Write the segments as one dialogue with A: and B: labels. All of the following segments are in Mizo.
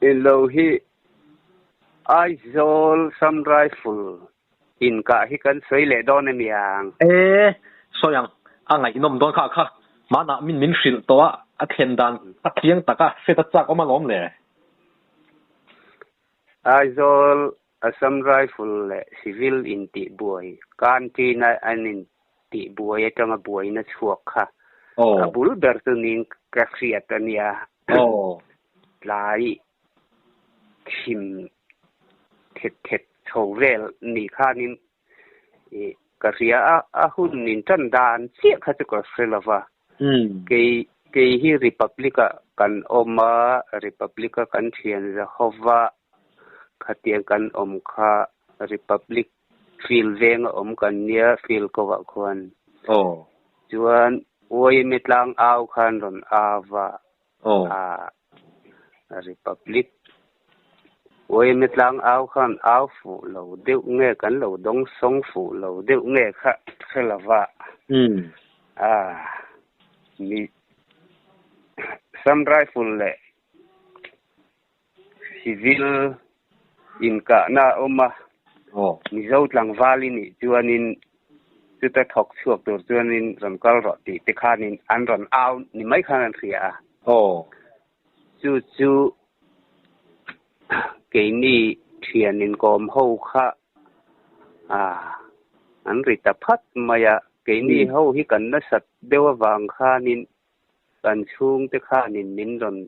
A: Ilo hi Aizawl Assam Rifle inkah hi kan sawi leh dawn emi ang?
B: E, sawi ang. A ngaihnawm dawn kha kha. Hmanah min min hrilh tawh a, a thlen dan a chiang tak a, hriat a chak awm alawm le.
A: Aizawl Assam Rifle leh Civil intihbuai, Canteen-a an intihbuai atanga buaina chhuak kha a bul ber chu niin ka hriat a nia. Tlai thim thet thet chho vel ni khanin ka hria a, a hun intan dan chiah kha chu ka hre lo va. Kei kei hi Republic-a kan awm a, Republic-a kan thian Zahova khatiang kan awm kha Republic field venga awm kan nia field kovah khuan. Chuan YMA tlang au khan rawn au va, Republic YMA tlang au khan au fuh lo deuh nge kan lo dawng sawng fuh lo deuh nge kha hre lo va. Mi Assam Rifle leh Civil inkahna a awm a, Mizo tlangval i nih chuanin chuta thawk chhuak tur chuanin rawn kal rawh tih te khanin an rawn au ni mai khan an hria a. Chu chu keini thian inkawm ho kha an ri ta phat mai a, keini ho hi kan nasat deuh avang khanin Kan chhungte khanin min rawn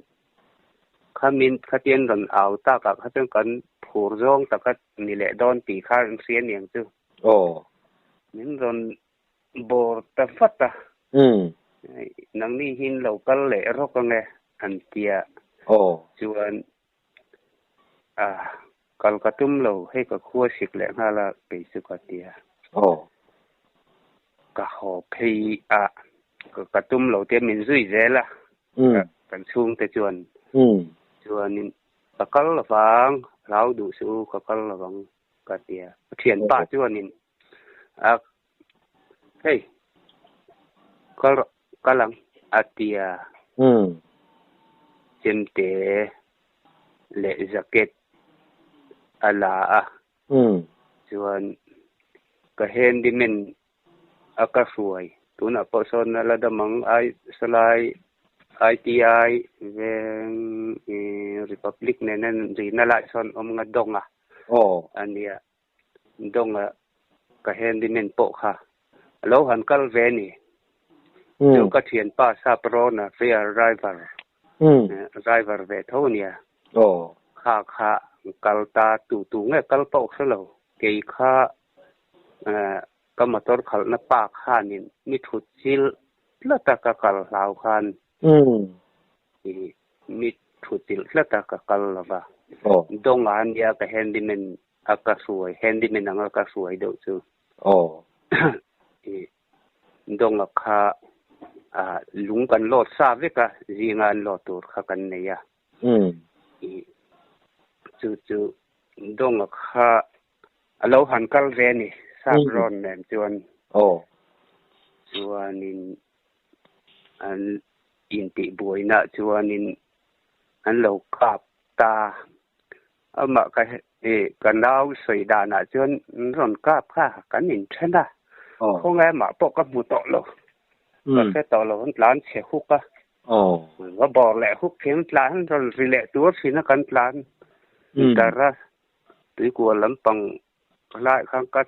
A: khamin khatian rawn au takah kha chuan kan phur zawng taka ni leh dawn tih kha an hria niang chu.
B: Aw.
A: Min rawn bawr ta vat a.
B: Umm.
A: Nangni hi in lo kal leh rawk ange an tia.
B: Aw.
A: Chuan a kal ka tum lo hei ka khua sik leh nghal a kei chu ka tia.
B: Aw.
A: Ka haw phei a ka tum lo tia min zui zel a kan chhungte chuan chuanin ka kal lovang hlau duh suh u ka kal lovang ka tia. Ka thianpa chuanin a hei kal rawh kal ang a ti a. Chemte leh jacket a la a. Chuan ka handyman a ka hruai tunah pawh sawn a la dam ang ai sawlai ITI veng Republic nena rina lai sawn awm nga dawng a a nia. Dawnga ka handyman pawh kha a lo han kal ve ni. Chu ka thianpa sap rawna fair driver driver ve tho nia. Kha kha kal ta tu tu nge kal pawh hre lo. Kei kha ka motor khalhna pa khanin mi thut chil tlata ka kal hlau khan mi thut chilh tlata ka kal lova. Dawnga nia ka handyman A ka hruai, handyman anga ka hruai deuh chu.
B: Aw.
A: I dawnga kha ah lung kan lawt sa vek a, zinga an lawt tur kha kan nei a.
B: Umm.
A: I chu chu dawnga kha a lo han kal ve a ni, sap rawn nen chuan.
B: Aw.
A: Chuanin an intihbuainaah chuanin an lo kap ta. Amah ka i ka nau sawi danah chuan an rawn kap kha kan inthen a, khawnge amah pawh ka hmu tawh lo, ka hre tawh lo, an tlan chhe huk a, va bawr leh huk thin tlan rawn ri leh tur thin a kan tlan tar a, tuikual lampang lai khan ka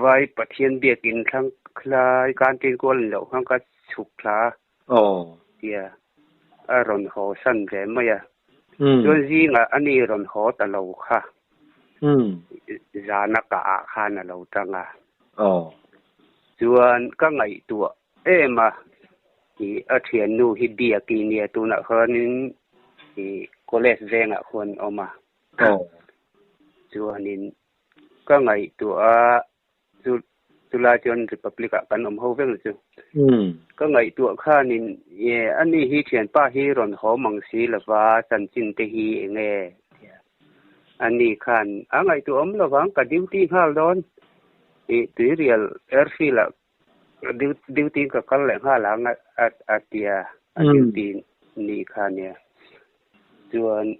A: vai Pathian biakin thlang lai canteen kual ni loh khan ka chhuk thla a. Tia a rawn haw san ve mai a. Chuan zingah a ni rawn haw ta lo kha. Zana ka ah khan a lo tang a. Chuan ka ngaihtuah em a, i a thiannu hi Biaki nia tunah khanin i college vengah khuan awm a. Chuanin ka ngaihtuah a chu chulai chuan Republic ah kan awm ho veng chu. Ka ngaihtuah khanin e ani hi thianpa hi rawn haw mang si lova chanchin te hi enge ani khan a ngaihtuah awm lovang ka duty nghal dawn i tuirial airfield ah duty ka kal leh nghal ang a tia a duty ni kha nia. Chuan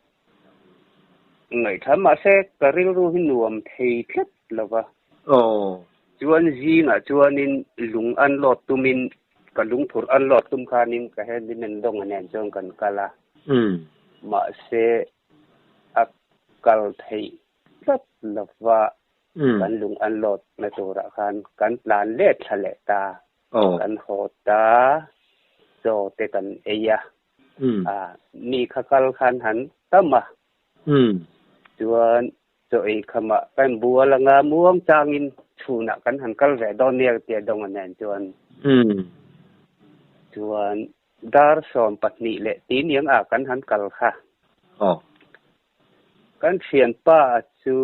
A: ngaihthla mahse ka rilru hi nuam thei tlat lo va.
B: Aw.
A: Chuan zingah chuanin lung an lawt tumin ka lungphurh an lawt tum khanin ka handyman dawnga nen chuan kan kal a. Mahse a kal theih tlat lo va. Kan lung an lawt na turah khan kan tlan let thla leh ta. Kan haw ta, chaw te kan ei a. Mi kha kal khan han tam a. Chuan chaw ei khamah kan bual anga muang changin chhunah kan han kal ve dawn nia tia dawnga nen chuan. Chuan dar 12 leh tiniang ah kan han kal kha. Kan thianpa chu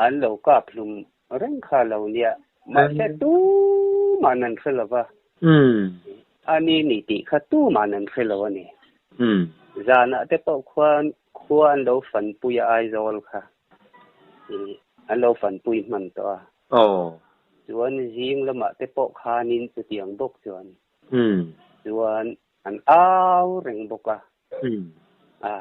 A: an lo kap hlum reng kha lo nia. Mahse tuman an hre lo va. A ni ni tih kha tuman an hre lo a ni. Zanah te pawh khuan khua an lo fanpui a Aizawl kha. An lo fanpui hman tawh a. Chuan zing lamah te pawh khanin chutiang bawk chuan. Chuan an au reng bawk a. A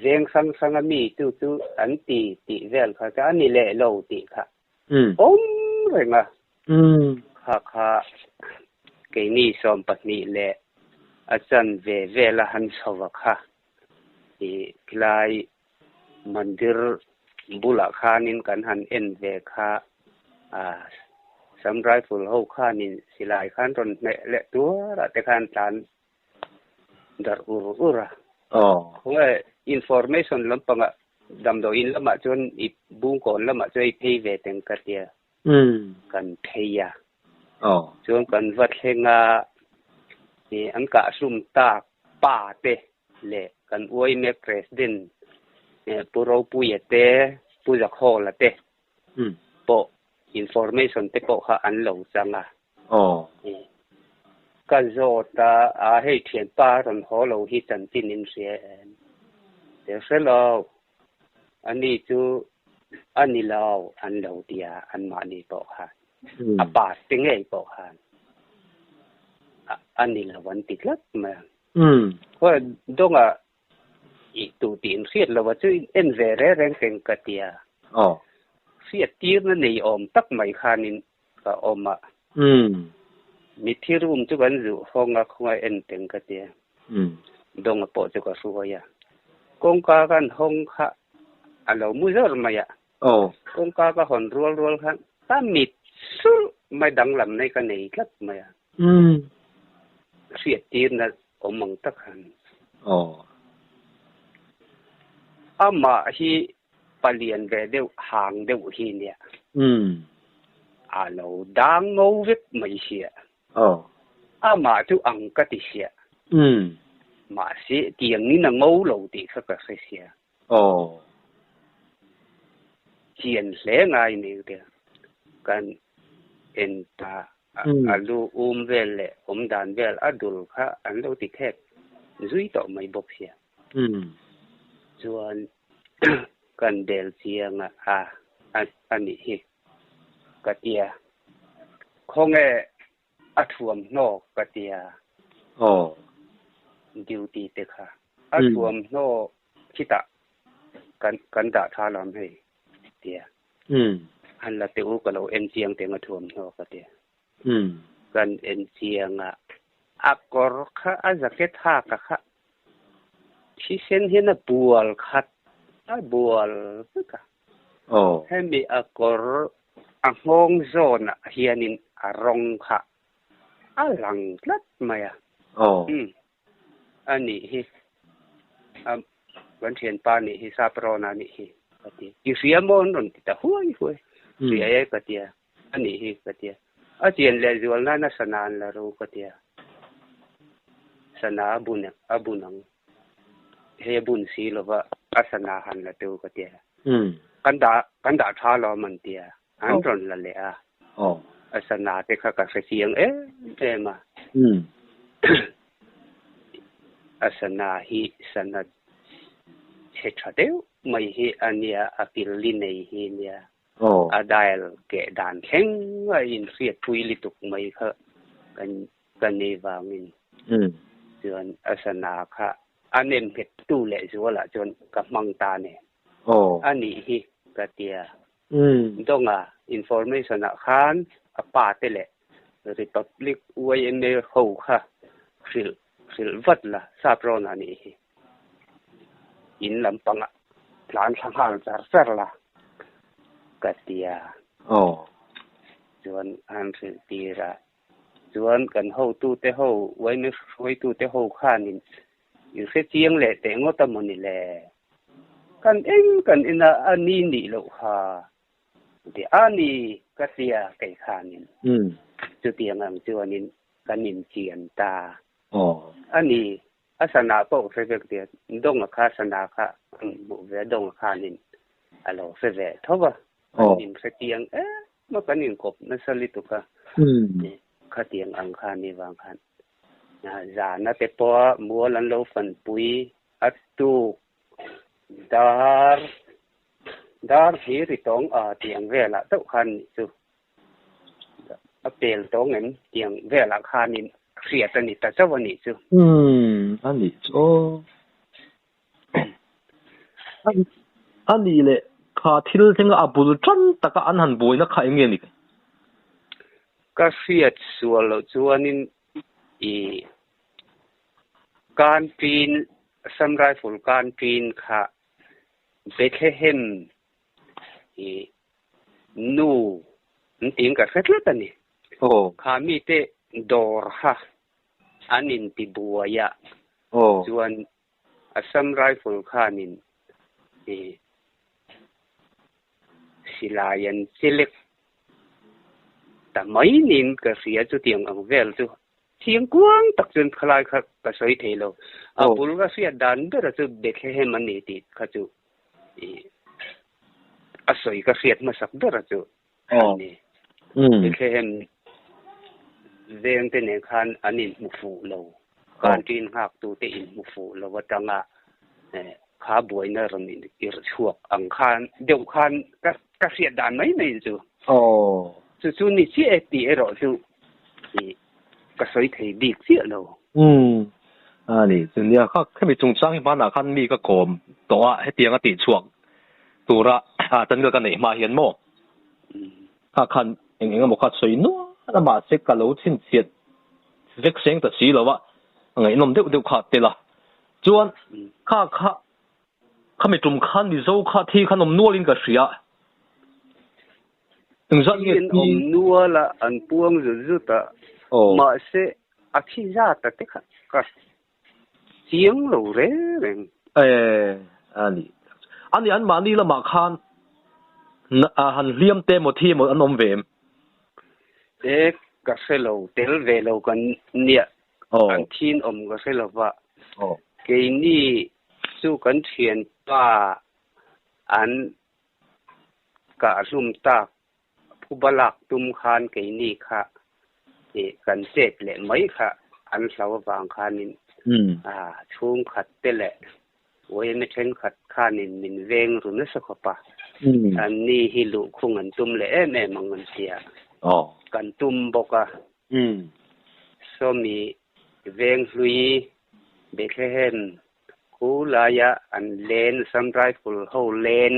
A: veng hrang hrang a mi chu chu an ti tih vel kha chu a ni leh lo tih kha awm reng a. Kha kha keini 12 leh a chanve vel a han chho a kha i khilai mandir bulah khanin kan han en ve kha a Sam rifle ho khanin silai khan rawn hmeh leh tuarah te khan tlan darh ur ur a. Khawnge information lampangah damdawiin lamah chuan i bungkawn lamah chuan i phei ve teng ka tia. Kan phei a. Chuan kan va thleng a, an kahhlum tak pa te leh kan uai mek President Pu Ropuia te, Pu Zakhawla te pawh information te pawh kha an lo chang a. Ka zawt a, a hei thianpa rawn haw lo hi chanchin in hria em? Te hre lo. Ani chu a ni lo an lo tia anmahni pawh khan. A pa te ngei pawh khan a ni lo an ti tlat mai a. Khawi dawnga i tu tih in hriat lo a chu en ve reng reng teng ka tia. Hriat tirna nei awm tak mai khanin ka awm a. Mithi room chu kan zuh hawng a khawngaih en teng ka tia. Dawnga pawh chu ka hruai a. Kawngka kan hawng kha a lo mu zawr mai a. Kawngka ka hawn rual rual khan ka mit sulh mai danglam nei ka nei tlat mai a. Hriat tirna awm ang tak han. Amah hi palian ve deuh hang deuh hi nia. A lo dang ngo vek mai sia. Amah chu ang ka ti sia. Mahse tiangin a ngo lo tih kha ka hre sia. Chian hle ngai ni te kan en ta a lu um vel leh awm dan vel a dul kha an lo ti khek zui tawh mai bawk sia. Chuan kan bel chiang a a nih hi ka tia. Khawnge a thuamhnaw ka tia. Duty te kha a thuamhnaw khitah kan kan dah tha lam hei tia. An la teh u ka lo en chiang teng a thuamhnaw ka tia. Kan en chiang a, a kawr kha a jacket hak a kha thisen hian a bual khat a bual vek a. Hemi a kawr a nghawng zawnah hianin a rawng kha a lang tlat mai a. A nih hi. A kan thianpa nih hi Saprawn a nih hi ka ti. I hria maw an rawn ti ta huai huai. Hria e ka tia. A nih hi ka tia. A chian leh zual nan a sana an la ro ka tia. Sana a bun a bun ang. Hei a bun si lova a sana han la teu ka tia. Kan dah kan dah tha lawm an tia. An rawn la leh a. A sana te kha ka hre chiang em em a. A sana hi sana chhe tha deuh mai hi a nia, a kil li nei hi nia. A dial keh dan thleng a inhriatpui lutuk mai kha kan ka nei vangin. Chuan a sana kha a nem nghet tu leh zualah chuan ka hmang ta a ni. A nih hi ka tia. Dawnga information ah khan a pa te leh Republic yma ho kha hrilh hrilh vat la sap rawn a nih hi. In lampangah tlan thla nghal char char la ka tia. Chuan an hrilh tir a. Chuan kan hotute ho, yma hruaitute ho khanin in hre chiang leh teh ngawt a maw ni le? Kan eng kan ina a ni nih loh kha ti a ni ka tia kei khanin chutiang ang chuanin kan inchian ta a ni. A sana pawh hre vek tia Dawnga kha sana kha an hmuh ve a Dawnga khanin a lo hre ve tho va, kan inhre chiang em a, kan inkawp nasa lutuk a, khatiang ang kha ni vang khan zana te pawha mual an lo fanpui a tuk dar dar hi ri tawng a tiang velah chauh khan nih chu A pel tawng em tiang velah khanin hriat a ni ta chauh a nih chu.
B: Umm a nih chu aw. A nih leh kha thil thleng a bul tan taka an han buaina kha eng nge ni?
A: Ka hriat sual loh chuanin i Kanṭin, Assam Rifle Kanṭin kha Bethlehem i Nu an tiin ka hre tlat a ni. Kha mite dawr kha an inti buai a, chuan Assam Rifle khanin silai an chelek ta mai niin ka hria chutiang ang vel chu Thiang kuang tak chuan khalai kha ka sawi thei lo. A bul ka hriat dan bera chu Bethlehem a ni tih kha chu a sawi ka hriat hmasak bera chu a ni. Bethlehem veng te nen khan an inhmu fuh lo. Canteen nghaktu te inhmu fuh lo atanga kha buaina rawn irh chhuak ang khan deuh khan ka hriat dan mai mai chu. Chu chu ni chiah e tih erawh chu ka sawi thei bik chiah lo.
B: Umm a ni chu nia kha khemi chungchang hi hmanah khan mi ka kawm tawh a hetiang a tih chhuak tura channel ka neih hma hian maw kha khan eng eng emaw kha sawi nual a mahse ka lo chhinchhiat vek seng ta si lo a a ngaihnawm deuh deuh kha tel a chuan kha kha khami tum khan Mizo kha thi khan awm nualin ka hria. Engzat nge
A: Thi an awm nual a, an puang zut zut a, mahse a thi zat a te kha ka chiang lo reng reng.
B: E, a ni. A ni, anmahni lamah khan han hliam te emaw thi emaw an awm ve em?
A: E, ka hre lo, tel ve lo kan nia, an thin awm ka hre lo va. Keini chu kan thianpa an Ka hlum tak phuba lak tum khan keini kha ih kan chet leh mai kha an hlo avang khanin chhungkhat te leh yma thenkhat khanin min veng ru nasa khawp a, anni hi luhkhung an tum leh em em ang an tia kan tum bawk a. Sawmi Venghlui Bethlehem Khu laia an len Assam Rifle ho len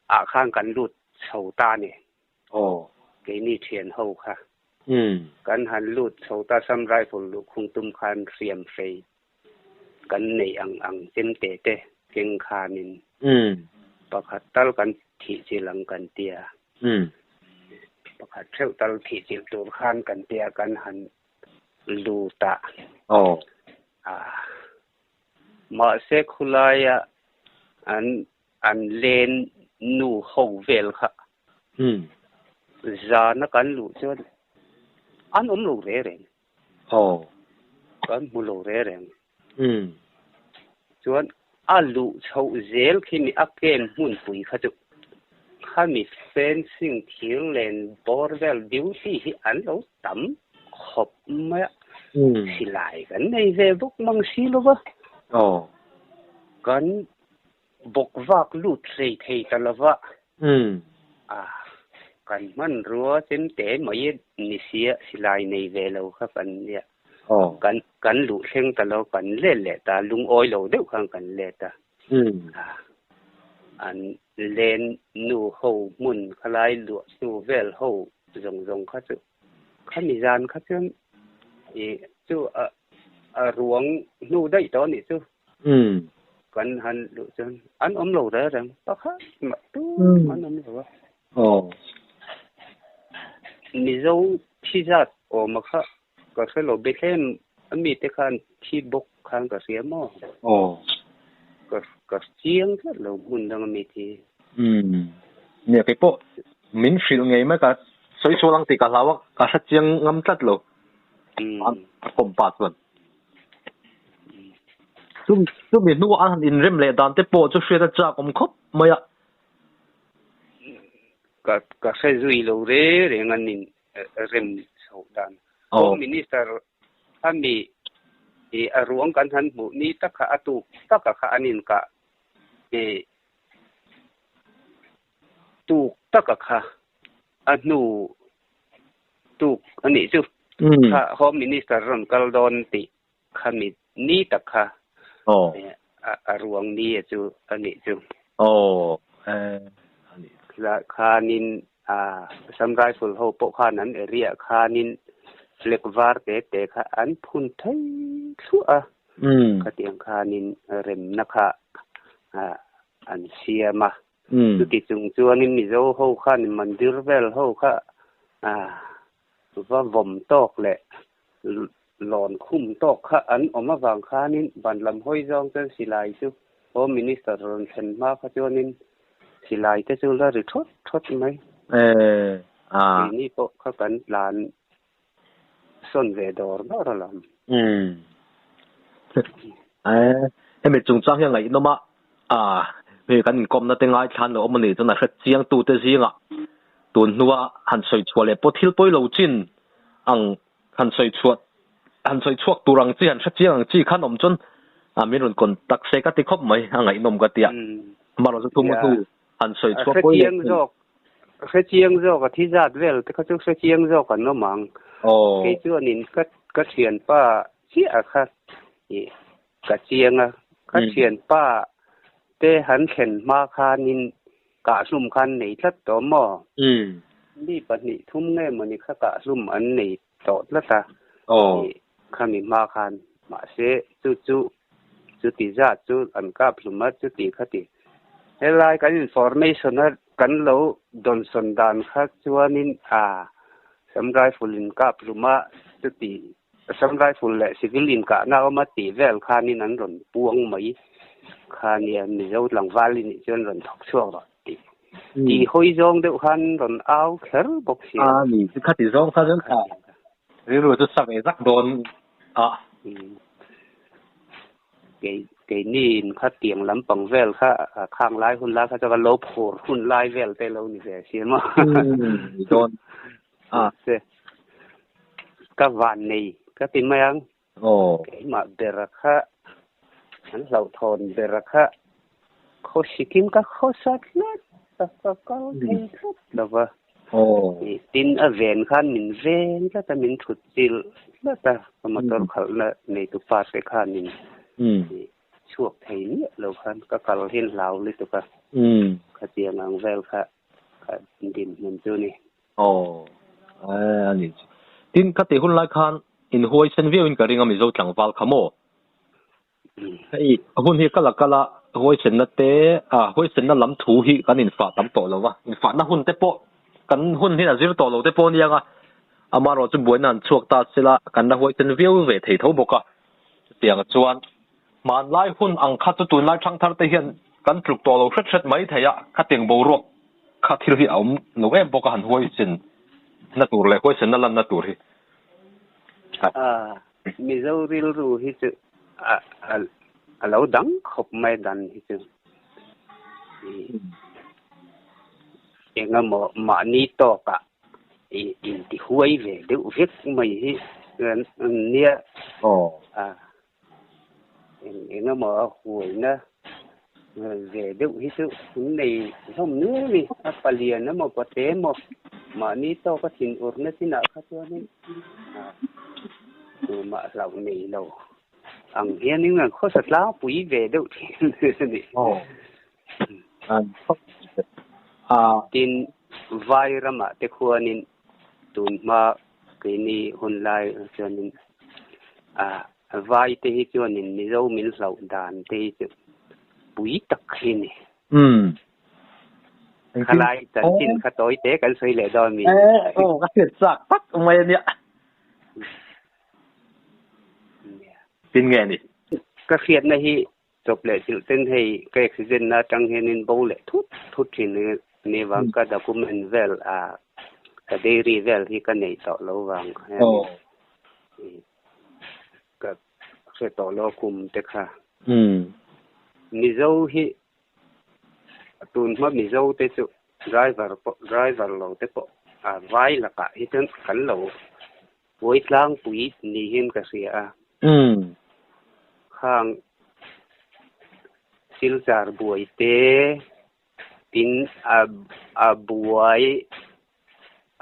A: ah khan kan lut chho ta a ni. Keini thian ho kha. Kan han lut chho ta Assam Rifle luhkhung tum khan hriam hrei kan neih ang ang chem te te keng khanin pakhat tal kan thih chilh ang kan tia. Pakhat theuh tal thih chilh tur khan kan tia kan han lut a. Mahse khulaia an an len nu ho vel kha zana kan luh chuan an awm lo re reng. Kan hmu lo re reng. Chuan a luh chhoh zel khi mi a ken hmunpui kha chu khami fencing thir len bawr vel duty hi an lo tam khawp mai a, silai kan nei ve bawk mang si lo va, kan bawk vak lut hlei thei ta lo va, kan hmanrua chemte mai ni sia silai nei ve lo kha kan nia. Kan kan luh thleng ta lo kan let leh ta lungawi lo deuh khan kan let a. An len nu ho hmun khalai luah hnu vel ho zawng zawng kha chu khami zan kha chuan ih chu a a ruang hnu daih tawh a nih chu. Kan han luh chuan an awm lo reng reng pakhat mah tum an awm lo a. Mizo thi zat awma kha ka hre lo Bethlehem a mite khan thi bawk khan ka hria maw? Ka ka chiang tlat lo hmun dang a mi thi.
B: Nia kei pawh min hrilh ngei mai ka sawi sual ang tih ka hlau a, ka hre chiang ngam tlat lo. A kawm pa chuan. Chumi hnuah an han inrem leh dan te pawh chu hriat a chak awm khawp mai a.
A: Ka ka hre zui lo re reng an in rem chhoh dan. Home Minister a mi i a ruang kan han hmuh ni tak kha a tuk taka kha an inkah i tuk taka kha a hnu tuk a nih chu. Kha Home Minister rawn kal dawn tih kha mi ni tak kha a ruang ni a chu a nih chu. Khanin Assam Rifle ho pawh khan an area khanin flag var te te kha an phun thei thluah a. Khatiang khanin remna kha an siam a. Chuti chung chuanin Mizo ho khan mandir vel ho kha va vawm tawk leh lawn khum tawk kha an awm avang khanin ban lam hawi zawng chuan silai chu Home Minister rawn thlen hma kha chuanin silai te chu la ri thawt thawt mai. Keini pawh kha kan tlan sawn ve dawr dawr alawm.
B: Hemi chungchang hi a ngaihnawm a, hei kan inkawmna te ngaithlan lo awm a nih chuan a hre chiangtute zingah tun hnua han sawi chhuah leh pawh thil pawi lo chin ang han sawi chhuah han sawi chhuak tur ang chi han hre chiang ang chi khan awm chuan min rawn contact se ka ti khawp mai a ngaihnawm ka ti a amaherawh chu thum hnu han sawi chhuak pawi
A: lo chin. Hre chiang zawk a thi zat vel te kha chu hre chiang zawk an awm ang. Kei chuanin ka ka thianpa chiah kha ih ka chiang a ka thianpa te han thlen hma khanin kahhlum khan nei tlat tawh maw? Mi pahnih thum nge mawni kha kahhlum an nei tawh tlat a ih khami hma khan mahse chu chu chuti zat chu an kap hlum a chuti khati helai kan information a kan lo dawnsawn dan kha chuanin a Assam Rifle in kap hlum a chuti Assam Rifle leh civil inkahna a awm a tih vel khanin an rawn puang mai kha nia Mizo tlangval i nih chuan rawn thawk chhuak rawh tih tih hawi zawng deuh khan rawn au kher bawk si
B: a. A ni, khati zawng kha chuan kha rilru chu sa ve zak dawn a.
A: Kei keini in kha tiang lampang vel kha khang lai hun lai kha chuan kan lo phur hun lai vel te lo ni ve si maw.
B: Ni dawn.
A: A. Ka van nei ka ti mai ang. Keimah bera kha an hlauhthawn bera kha khaw sikin ka khawsa tlat a ka kal thei tlat lo va. Tin a ven khan min ven tlat a min thut chilh tlat a ka motor khalhna neitu pa te khanin chhuak thei miah lo khan ka kal hian hlau lutuk a. Khatiang ang vel kha ka dinhmun chu ni.
B: Aw, a ni chu. Tin, ka tih hun lai khan in huaisen viau in ka ring a Mizo tlangval kha maw? Hei, hun hi kal a kal a, huaisenna te, a huaisenna lam thu hi kan infah tam tawh lo va, infahna hun te pawh kan hun hian a zir tawh lo te pawh a nia nga, amaherawh chu buaina an chhuak ta sela kan la huaisen viau ve thei tho bawk a. Chutiang chuan hmanlai hun ang kha chu tunlai thangthar te hian kan tluk tawh lo hret hret mai thei a, khatiang boruak kha thil hi a awm lo em bawk a han huaisen na tur leh huaisen na lan na tur hi.
A: A Mizo rilru hi chu a a lo dang khawp mai dan hi chu. Engemaw mahni tawkah inti huai ve deuh vek mai hi nia. Eng eng emaw a huaina ve deuh hi chu an nei hlawm nual a ni. A palian emaw pate emaw mahni tawka thinurna chinah kha chuanin Tumah hlauh nei lo ang hianin an khawsa tlangpui ve deuh thin a ni. Tin, vai ramah te khuanin tun hma keini hun lai chuanin vai te hi chuanin Mizo min hlauh dan te hi chu pui tak hi a ni. Khalai chanchin kha tawi te kan sawi leh dawn mi.
B: Aw ka hriat chak tak mai a nia. Tin nge ni?
A: Ka hriatna hi chawp leh chilh ten hei ka accident na atang hianin bo leh thut thut thin ni vang ka document vel a ka diary vel hi ka nei tawh lo vang hianin ka hre tawh lo kum te kha. Mizo hi Tun hma Mizo te chu driver pawh driver lo te pawh a vai lakah hi chuan kan lo buai tlangpui ni hian ka hria a. Khang Silchar buai te tin a a buai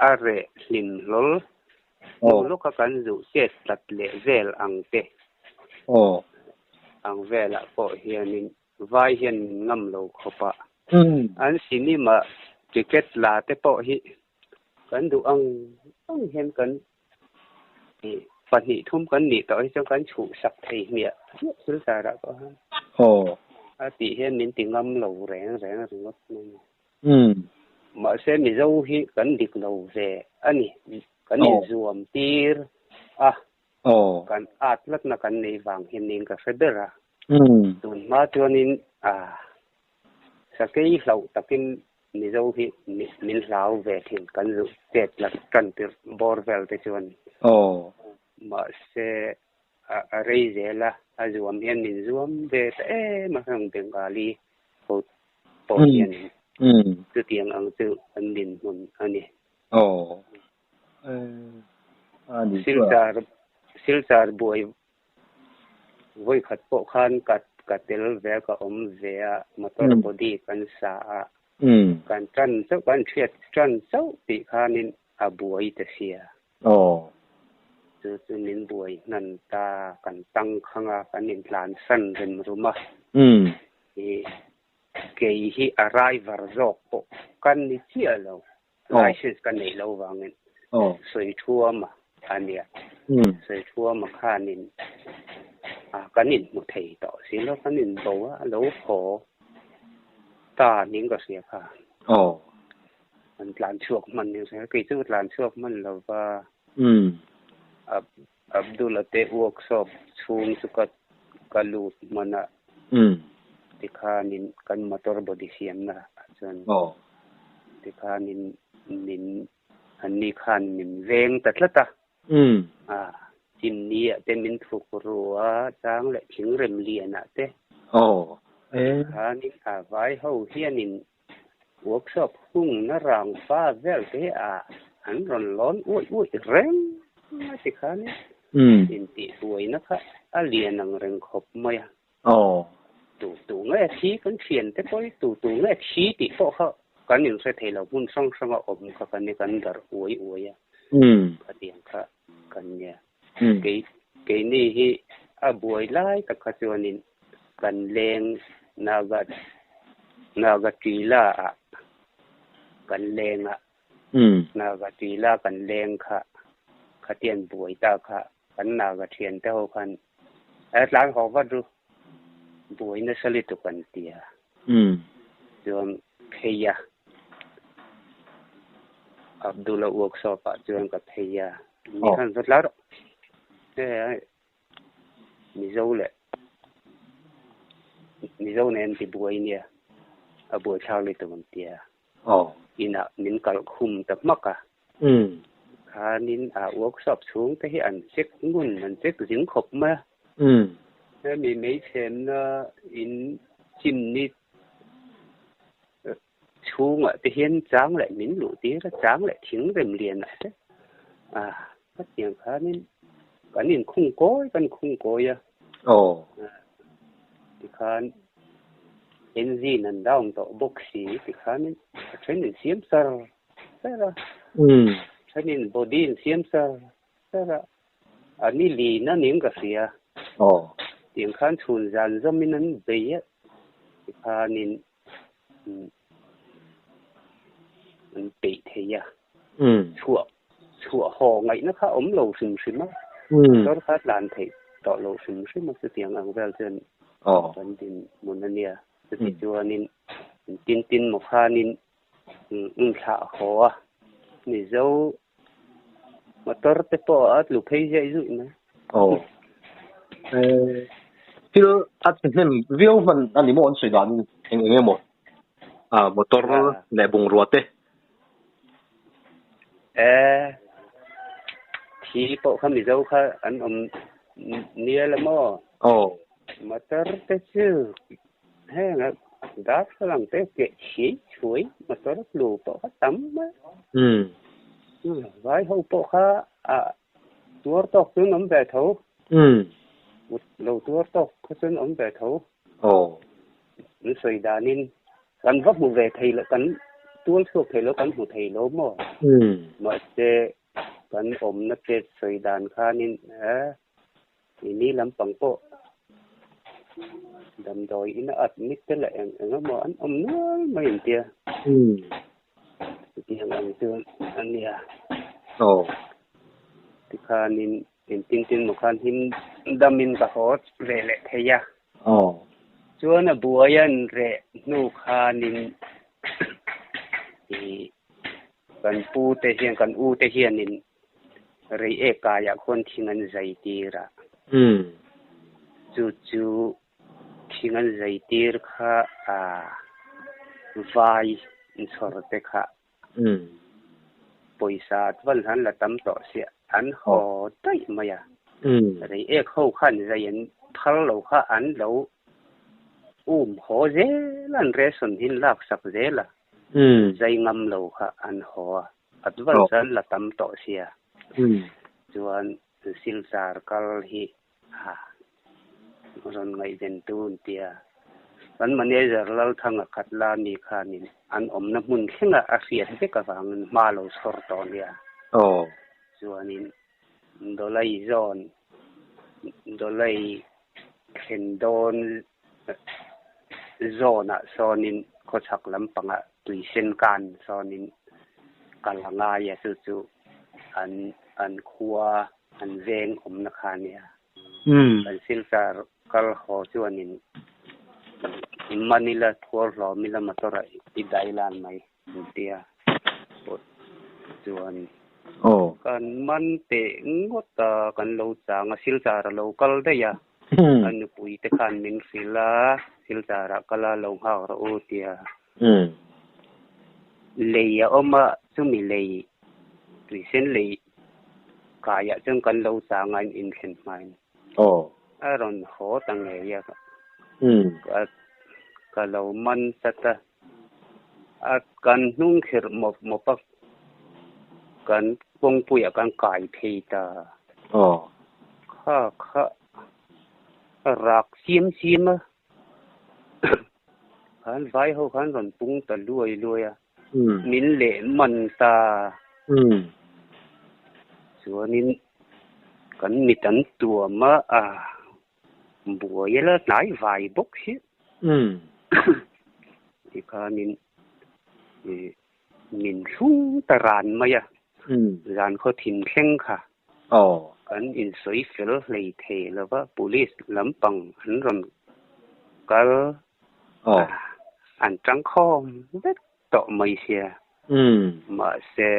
A: a reh hlim hlawl hnu lawka kan zuh chet tlat leh vel ang te ang velah pawh hianin Vai hian min ngam lo khawp a. An cinema ticket la te pawh hi kan duh ang ang hian kan pahnih thum kan nih tawh hi chuan kan chhuh sak thei hmiah hmiah thil sarah pawh hian. A tih hian min ti ngam lo reng reng ringawt mai a ni. Mahse Mizo hi kan dik lo ve a ni. Kan inzuam tir a. Kan at tlatna kan nei vang hian niin ka hre ber a. Tun hma chuanin sakei hlauh takin Mizo hi min hlau ve thin kan zuh chet la tan tirh bawr vel te chuan. Mahse a rei zel a, a zuam hian min zuam ve ta em a heng Bengali ho pawh hianin chutiang ang chu an dinhmun a ni. Silchar Silchar buai Vawi khat pawh khan ka ka tel ve a, ka awm ve a, motor body kan sa a, kan tan chauh kan hriat tan chauh tih khanin a buai ta sia. Chu chu min buai hnan ta, kan tang khang a, kan intlan san rem rum a. Kei hi a driver zawk pawh kan ni chiah lo. License ka neih loh vangin sawi thuama a nia. Sawi thuama khanin kan inhmu thei tawh si lo, kan inbo a, a lo haw ta ning ka hria kha. An tlan chhuak hman ning hria, kei chu ka tlan chhuak hman lo va. Abdul-a te workshop chhung chu ka ka lut hman a, tikhanin kan motor body siamna ah chuan tikhanin min anni khan min veng ta tlat a, chimni ah te min thuk ru a, chang leh thingrem lian ah te tikhanin a vai ho hianin Workshop hungna rang fa vel te ah an rawn lawn uaih uaih reng a ti khan intih buaina kha a lian ang reng khawp mai a. Tu tu nge thi kan thian te pawh hi tu tu nge thi tih pawh kha kan inhre thei lo hmun hrang hrang a awm kha kan ni kan darh uai uai a khatiang kha kan nia. Kei keini hi a buai lai tak kha chuanin kan leng Naga Nagatila ah kan leng a, Nagatila kan leng kha khatian buai ta kha kan Naga thian te ho khan a tlan haw vat ru buai nasa lutuk an ti a, chuan phei a. Abdul-a workshop ah chuan ka phei a, ni khan va tla rawh. Hei Mizo leh Mizo nen ti buai nia, a buai thlak lutuk an ti a. Inah min kalh khum ta hmak a. Khanin a workshop chhung te hi an check ngun, an check zing khawp mai a. Hemi meichhemna in chimni Chhungah te hian chang leh min luh tir a, chang leh thing rem lianah te a khatiang khanin kan inkhung kawi kan khung kawi a. Tikhan engine an down tawh bawk si tikhanin a then in siam sar sar a, a then in body in siam sar sar a. A ni li na ning ka hria.
B: Oh.
A: Tiang khan chhun zan zawmin an bei a. Tikhanin an peih thei a. Chhuah chhuah haw ngaihna kha awm lo hrim hrim a. Motor kha tlan theih tawh lo hrim hrim a chutiang ang vel chuan kan dinhmun a nia. Chuti chuanin tin tin maw khanin in thlah haw a. Mizo motor te pawh a tlu phei zai zuih mai.
B: Aw. Thil a chhe hnem viau hman a ni maw an sawi danin eng eng emaw motor leh bungrua te.
A: E thi pawh kha Mizo kha an awm nial a maw?
B: Aw.
A: Motor te chu heng a darthlalang te keh chhiai chhuai motor tlu pawh kha tam mai. Vai ho pawh kha a tuar tawk chuan awm ve tho. Kut lo tuar tawk kha chuan awm ve tho.
B: Aw.
A: An sawi danin kan va hmu ve thei lo, kan tual chhuak thei lo, kan hmu thei lo maw? Mahse kan awmna te sawi dan khanin e Ini lampang pawh damdawi ina admit te leh eng eng emaw an awm nual mai an tia. Chutiang ang chuan a nia. Tikhanin engtin tin maw khan him damin ka haw ve leh thei a. Chuan a buai an reh hnu khanin ih kan pu te hian kan u te hianin Rei ek kaiah khuan thing an zai tir a. Chu chu thing an zai tir kha vai chhawr te kha pawisa chuan han la tam tawh sia an haw daih mai a. Rei ek ho khan zai an phal lo kha an lo um haw zel a, an ration hi an laksak zel a. Zai ngam lo kha an haw a. Advance an la tam tawh sia. Chuan Silchar kal hi ha rawn ngaihven tu an tia. Kan manager Lalthanga khat la mi khanin an awmna hmun thlengah a hriat vek avangin hma lo chhawr tawh nia. Chuanin Dawlai zawn, Dawlai thlen dawn zawnah sawnin khawchhak lampangah tuisen kan sawnin kal a ngai a, chu chu an an khua an veng awmna kha a nia. Kan Silchar kal haw chuanin man ila phuar hlawm ila motor ah i dai lan mai. Tia pawh chuan kan man teh ngawt a, kan lo chang a, Silchar a lo kal daih a, a nupui te khan min hrilh a, Silchar ah kal a lo nghak rawh u tia lei a awm a, chumi lei tuisen lei kaiah chuan kan lo chang a, in inthlen hmain a rawn haw ta ngei a, ka lo man chat a. A kan hnung khirh mawp mawp a, kan kawngpuiah kan kai phei ta. Kha kha a rak siam siam a, khan vai ho khan rawn pung ta luai luai a, min leh man ta. Chuanin kan mit an tuam a, Buai la hnai vai bawk hi. Tikhanin min thlung ta ran mai a, zan khaw thin thleng kha. Kan insawi fel hlei thei lo va, police lampang an rawn kal an tangkhawm vek tawh mai sia. Mahse,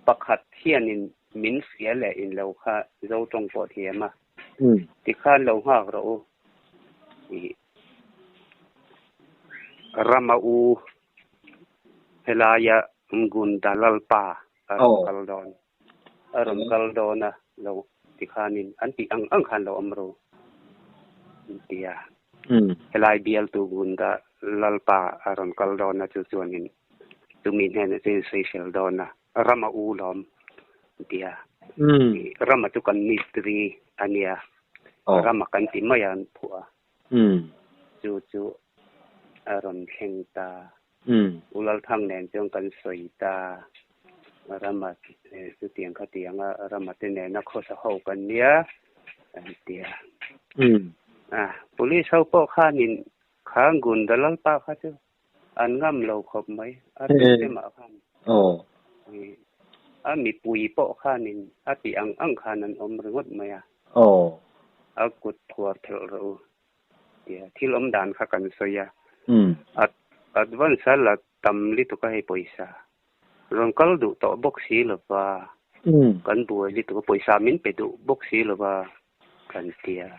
A: pakhat hianin min hria leh in lo kha zo tawng pawh thiam a, tikhan lo nghak rawh u. Rama u helaia Gundalalpa a rawn kal dawn. A rawn kal dawn a lo tikhanin an tih ang ang khan lo awm ru an ti a. Helai bialtu Gunda Lalpa a rawn kal dawn a chu chuanin chumi hnenah chuan in sawi fel dawn a, Rama u lawm an ti a. Rama chu kan mistiri a nia, Rama kan ti mai a an phuah a. Chu chu a rawn thleng ta. U Lalthang nen chuan kan sawi ta. Rama chutiang khatianga Rama te nena khawsa ho kan nia an ti a. A police ho pawh khanin kha Gunda Lalpa kha chu an ngam lo khawp mai a tu te mah khan. A mipui pawh khanin a tih ang ang khan an awm ringawt mai a. A kut phuar thelh rawh u tia thil awm dan kha kan sawi a. Advance a la tam lutuk a hei pawisa. Rawn kal duh tawh bawk si lova, kan buai lutuk a, pawisa min pe duh bawk si lova kan tia.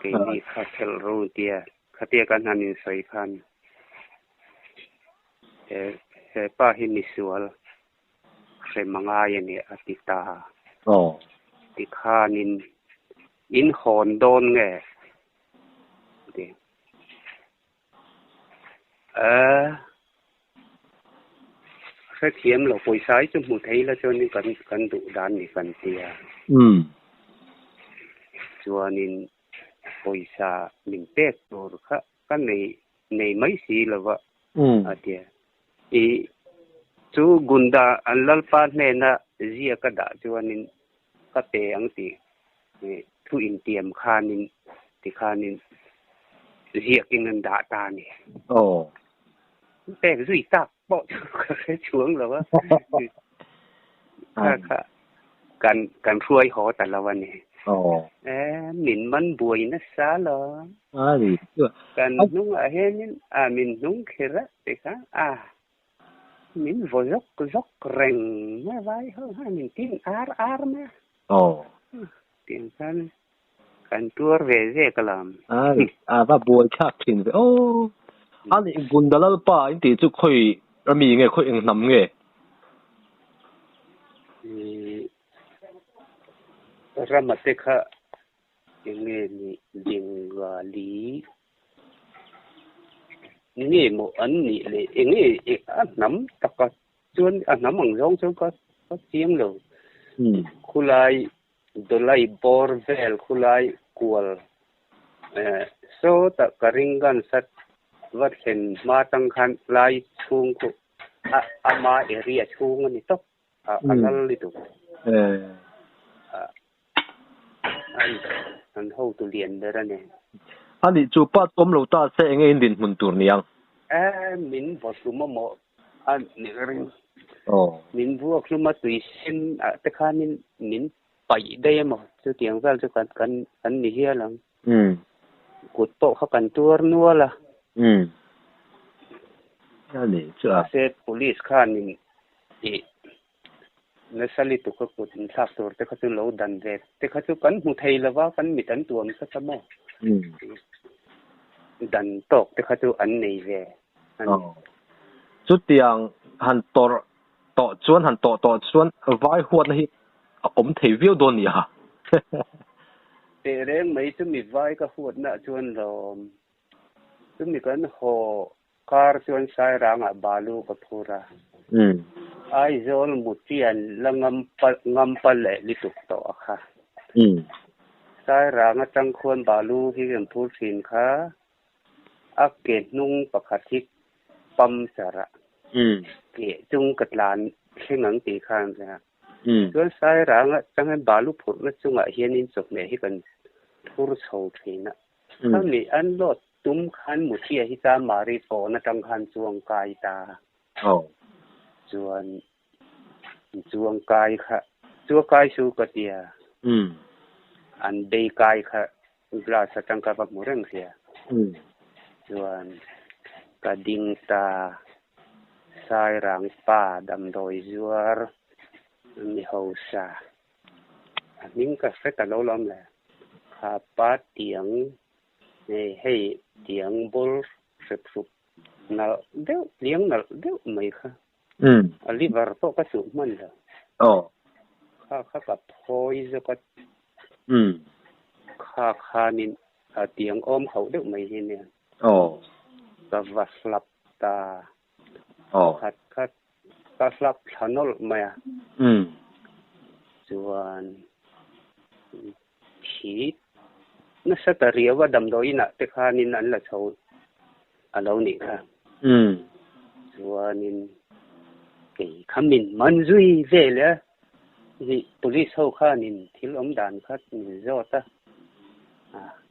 A: Keini kha thelh ro tia, khatia kan han insawi khan he he pa hi misual hrem a ngai a ni a ti ta. Tikhanin in hawn dawn nge? Ti. Hrethiam lo pawisa hi chu hmu thei la chuanin kan kan duh dan ni kan tia. Chuanin pawisa min pek tur kha ka nei nei mai si lova a tia. I chu Gunda an Lalpa hnena ziak a dah chuanin ka pe ang tih thu intiam khanin tikhanin ziakin an dah ta a ni.
B: Aw.
A: Pek zui tak pawh chu ka hre chuang lo a. Kha kha kan kan hruai haw ta lo a ni.
B: Aw.
A: E min man buai nasa lo.
B: A ni.
A: Kan hnungah hianin a min hnung kher a tikha a. Min vaw zawk zawk reng mai vai ho khan min tin ar ar mai a.
B: Aw.
A: Tiang khan kan tuar ve zek alawm.
B: Ai, a va buai thlak thin ve aw. A nih Gundalalpa in tih chu khawi rami nge khawi eng hnam nge?
A: Rama te kha eng nge ni Bengali Nge maw an nih leh eng nge a hnam taka chuan a hnam ang zawng chuan ka ka chiang lo. Khulai Dawlai bawr vel khulai kual sawtah ka ring gan sat va thlen hma tang khan lai chhung khu a ama area chhung a ni tawp a a lal lutuk. An hotu lian ber a ni.
B: A nih chu pa chu awm lo ta se enge in dinhmun tur ni ang?
A: E, min vaw hlum a maw a ni ka ring. Min vuak hlum a tui sen ah te khanin min paih daih emaw chutiang vel chu kan kan kan ni hial ang. Kut pawh kha kan tuar nual a.
B: A nih chu a.
A: Mahse police khanin ih Nasa lutuk a kut inthlak tur te kha chu lo dan ve te kha chu kan hmu thei lova, kan mit an tuam sa ta maw? Dan tawk te kha chu an nei ve a ni.
B: Chutiang han tawrh tawh chuan, han tawh tawh chuan vai huatna hi a awm thei viau dawn ni a.
A: Teh reng mai chu mi vai ka huatna chuan lawm. Chumi kan haw Kar chuan Sairangah balu ka phur a. Aizawl Mutian la ngam pa leh lutuk tawh a kha. Sairang atang khuan balu hi kan phur thin kha a ke hnung pakhat hi pam char a. Ke chung ka tlan thleng ang tih khan a. Chuan Sairang atang hian balu phurhna chungah hianin chawhmeh hi kan phur chho thin a. Khami an load tum khan Muthia hi cha Mari kawn atang khan chuang kai ta. Chuan chuang kai kha chua kai su ka tia. An bei kai kha glass atang ka va hmu reng sia. Chuan ka ding ta Sairang pa damdawi zuar mi hausa. A hming ka hre ta lo lawm le. Kha pa tiang nge hei tiang bawr hrep hrup nalh deuh tiang nalh deuh mai kha. A liver pawh ka chuh hman lo. Kha kha ka phawi zawk a. Kha khanin a tiang awm hauh deuh mai hi nia. Ka va hlap ta. Pakhat kha ka hlap thla nawlh mai a. Chuan thi nasa ta riau a damdawi inah te khanin an la chho a lo nih kha. Chuanin Kei kha min man zui vel a, ih police ho khanin thil awm dan kha min zawt a,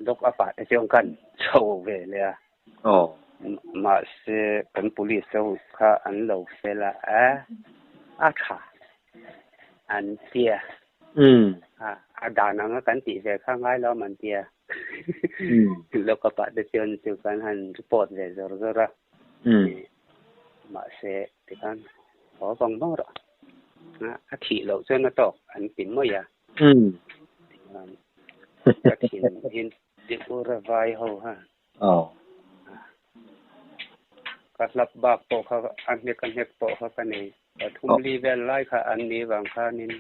A: lock up ah te chuan kan chho ve leh a. Mahse kan police ho kha an lo fel a, a tha an tia. A dan anga kan tih ve kha ngai lo an tia. Lock up ah te chuan chu kan han report ve zawr zawr a. Mahse tikhan haw vang vang rawh. A thih loh chuan a tawk an ti mai a. Tikhan ka thin hin ti ur a vai ho ha. Ka hlap bak pawh kha a hnek a hnek pawh kha ka nei. Pathum li vel lai kha an ni vang khanin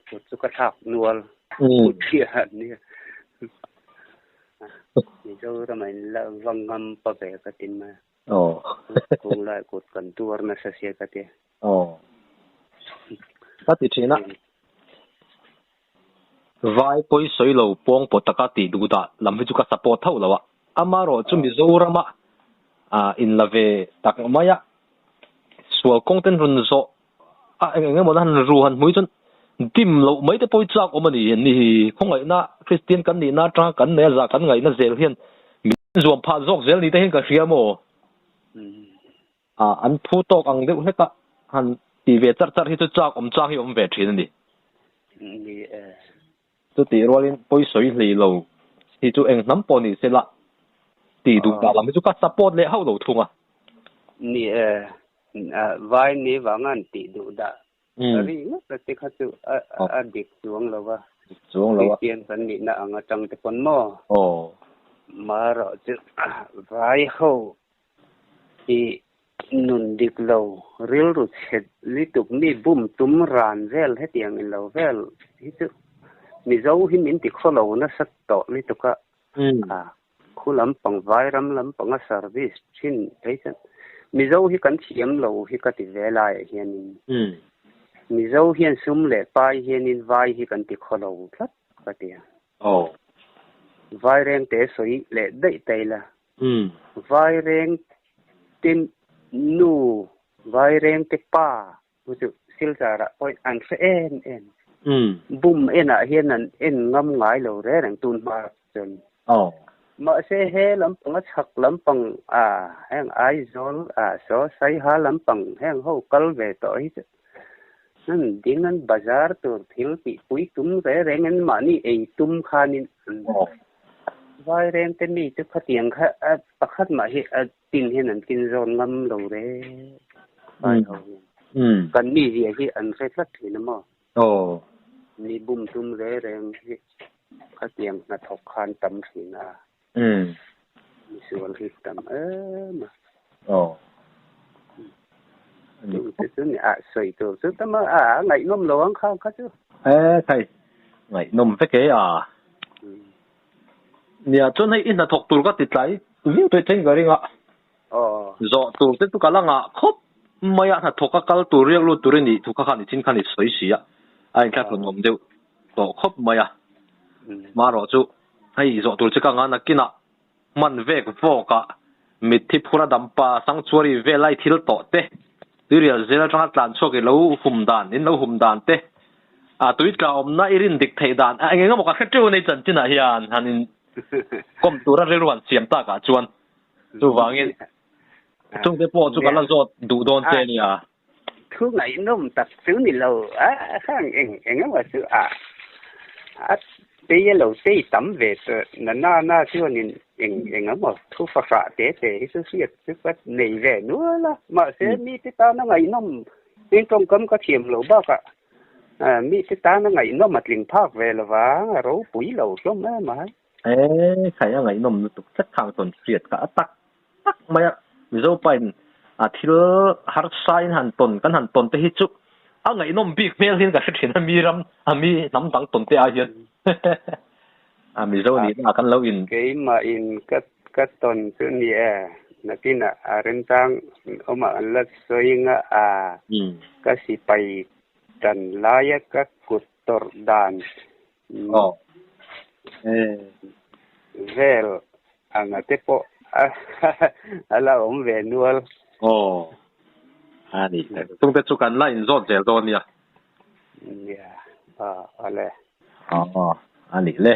A: kut chu ka thlak nual. Kut hi an nia. Mizoram ah in la va ngam pa ve ka ti mai a. Kung lai kut kan tuar nasa sia ka ti.
B: Ka ti thin a. Vai pawi sawi lo pawng pawh taka tih duh dah lam hi chu ka support tho lo a. Amaherawh chu Mizorama in la ve tak mai a, sual kawng ten rawn zawh a eng eng emaw han ru han hmui chuan dim loh mai te pawh hi chak awm a ni. Ni hi khawngaihna Kristian kan nihna atanga kan nei a zah kan ngaihna zel hian min zuam phah zawk zel ni te hian ka hria maw? An phu tawk ang deuh hlek a, han tih ve charh charh hi chu chak awm chang hi awm ve thin a ni.
A: Ni e.
B: Chutih rualin pawi sawi hlei lo hi chu eng hnam pawh ni sela tih duh dah lam hi chu ka support leh hauh lo thung a.
A: Ni e, vai ni vanga an tih duh dah ri ngawt a te kha chu a dik chuang lo va.
B: Dik chuang lo a.
A: Kristian kan nihna ang atang te pawn maw? Marawh chu vai ho I nun dik lo, rilru chhe lutuk mi bum tum ran vel hetiang in lo vel hi chu Mizo hi min ti khaw lo nasa tawh lutuk a, a khu lampang Vairam lampanga service thin phei chuan Mizo hi kan thiam lo hi ka ti ve laiah hianin Mizo hian sum leh pai hianin vai hi kan ti khaw lo tlat ka ti a. Vairengte sawi leh daih ta ila. Vairengte nu, Vairengte pa chu chu Silchar ah pawh an hre em em. Bum enah hian an en ngam ngai lo reng reng tun hma chuan. Mahse he lampang a chhak lampang a heng Aizawl a saw Saiha lampang heng ho kal ve tawh hi chu an ding an bazar tur thil tih pui tum reng reng in mahni ei tum khanin an Vairengte mi chu khatiang kha a pakhat mah hi a tin hian an tin zawn ngam lo re vai ho hian. Kan mi zia hi an hre tlat thin a maw? Mi bum tum re reng hi khatiang hnathawk khan tam thin a. Misual hi tam em a. Chu te chu ni a sawi tur chu tam a a ngaihnawm lo ang kha kha chu.
B: E khai ngaihnawm vek e a. Nia chuan hei i hnathawk tur ka ti tlai viau tawh thein ka ring a. Zawh tur te chu ka la ngah khawp mai a hnathawk a kal tur riak lut tur i nih thu kha khan i chin khan i sawi si a. A inthlahrun awm deuh tawh khawp mai a. Marawh chu hei zawh tur che ka nga nakinah Hman vek vawk a, mitthi phura dampa sanctuary vel lai thil tawh te, tuirial zel atanga tlan chhuak i lo hum dan, in lo hum dan te, a tui tla awmna i rin dik theih dan, a eng eng emaw ka hre teuh nei chanchinah hian han in kawm tura rilru han siam takah chuan chuvangin chungte pawh chu ka la zawt duh dawn che ania.
A: Thu ngaihnawm tak chu ni lo a, khang eng eng emaw chu a a tei a lo tei tam ve tawh na na na chuanin eng eng emaw thu fahrah te te hi chu hriat chu ka nei ve nual a, mahse mite tana ngaihnawm eng tawngkam ka thiam loh bakah mite tana ngaihnawm a tling phak ve lo vang a ropui lo hlawm em a.
B: E khai a ngaihnawm lutuk tlat khang tawn hriat kha a tak tak mai a, Mizo pain a thil harsa in han tawn kan han tawn te hi chu a ngaihnawm bik hmel hian ka hre thin a mi ram a mi hnam dang tawn te ai hian a Mizo nihna ah kan lo in
A: Keimah in ka ka tawn chu ni e, nakinah a remchang awmah an la sawi nga a ka sipai tan laia ka kut tawrh dan Vel anga te pawh a la awm ve nual.
B: Aw. A ni. Chungte chu kan la inzawt zel dawn nia.
A: Nia. A, ale.
B: Aw, a nih le.